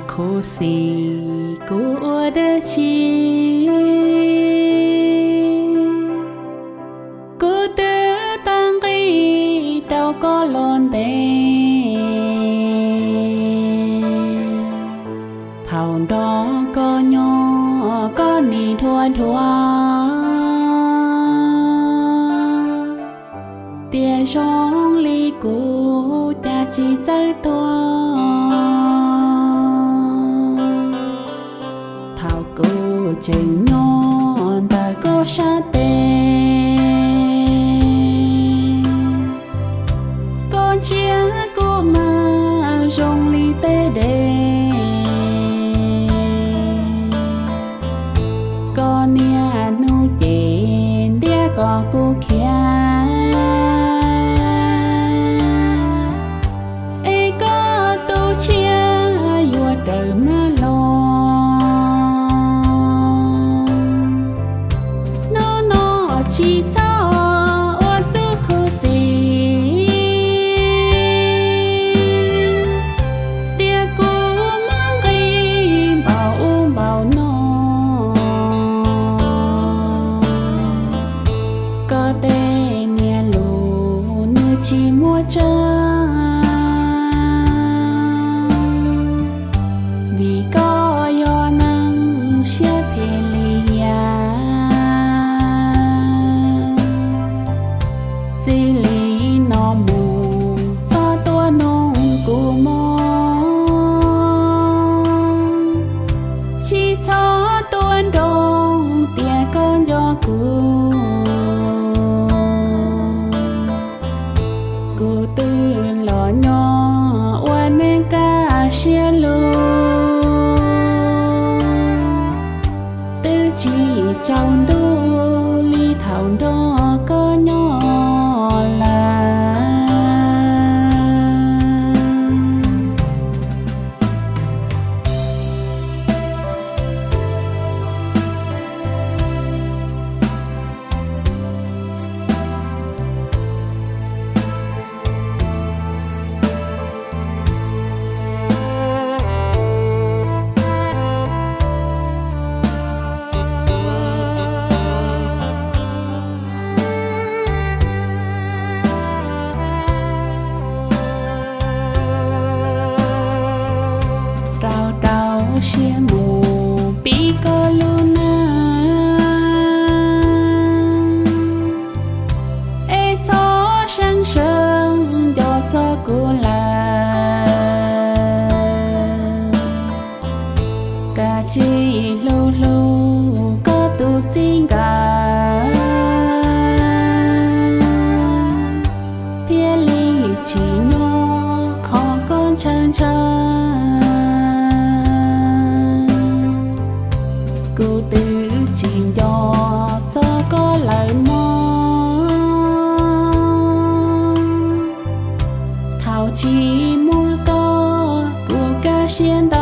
Khuv xim kuv ua dab tsi, kuv twb tau nqi rau koj los ntev. Thaum nrog koj nyob koj nim dhuav dhuav, tias zoo li kuv cas tsis txawj tuag. Thaum kuv tseem nyob ntawm koj sab tes, koj ntsia kuv mas zoo li tej dev. Koj niaj hnub ces ntiab kom kuv khiav, es koj tus tshiab yuav rawm mab los. Hnub no tsis txhob ua txuj khuv xim, tias kuv muaj nqi npaum ub npaum no. Koj tej niag lus nws tsis muaj tseeb, vim koj yog neeg siab phem li yam. Txij li no mus txhob tuaj nug kuv mog, tsis txhob tuaj nroo tias koj nco kuv. Kuv twb los nyob ua neej kaj siab lug, twb tsis tsaus ntuj li thaum nrog koj nyob lawm. Rau rau siab mus pib koj lub neej, es txhob seev seev nco txog kuv lawm. Kav tsij hlub hlub koj tus txij nkawm, thiaj li tsis nyob qhov koj ntshaw ntshaw. Kuv twb tsis nco txog koj lawm mog, thaum tsis muaj koj kuv kaj siab ntau.